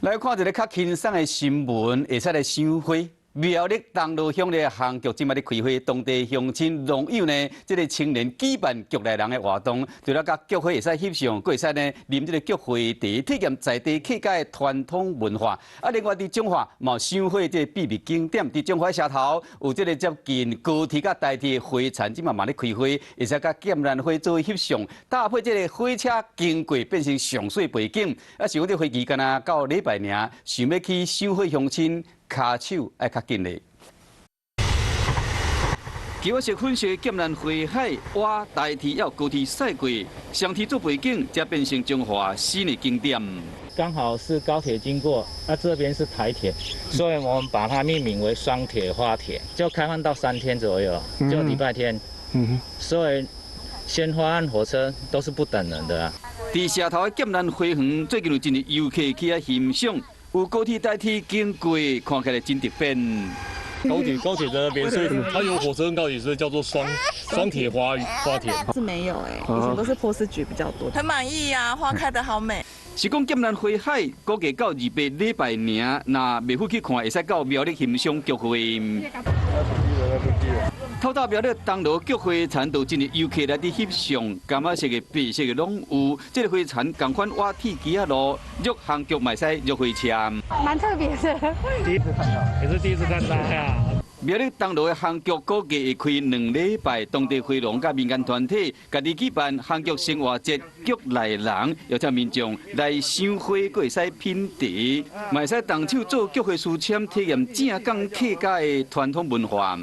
來看一个較輕鬆的新聞，會使來賞花。苗栗銅鑼鄉的烘菊這擺咧開花，當地鄉親農友呢，這个青年舉辦菊內人的活動，除了佮菊花會使翕相，閣會使呢啉這个菊花茶，體驗在地客家的傳統文化。啊，另外佇彰化嘛有賞花這个秘密景點，佇彰化社頭有這个接近高鐵佮台鐵花田，這擺嘛咧開花，會使佮劍蘭花做翕相，搭配這个火車經過，變成上媠背景。啊，想講這花期敢若到禮拜爾，想欲去賞花鄉親，跤手愛較緊咧。橘色粉色劍蘭花海，倚台鐵猶高鐵駛過，雙鐵做背景，才變成彰化新的景點。剛好是高鐵經過，那這邊是台鐵，所以我們把它命名為雙鐵花田。就開放到3天左右，就禮拜天。所以鮮花和火車都是不等人的。佇社頭的劍蘭花園，最近有真濟遊客去遐欣賞。有高鐵台鐵經過，看起來真特別。高鐵在那邊，所以它有火車跟高鐵，所以叫做雙鐵花田。是沒有哎，以前都是波斯菊比較多。很滿意呀，花開得好美。是講劍蘭花海估計到28禮拜爾，若袂赴去看，會使到苗栗欣賞菊花。透早苗栗銅鑼菊花田就真濟遊客來佇翕相，柑仔色的、白色的攏有。這个花田仝款倚鐵枝仔路，約烘菊嘛會使約火車。蠻特別的。第一次看到，也是第一次看到呀。苗栗銅鑼的烘菊估計會開兩禮拜，當地花農佮民間團體家己舉辦烘菊生活節，菊內人邀請民眾來賞花，閣會使品茶，嘛會使動手做菊花書籤，體驗正港客家的傳統文化。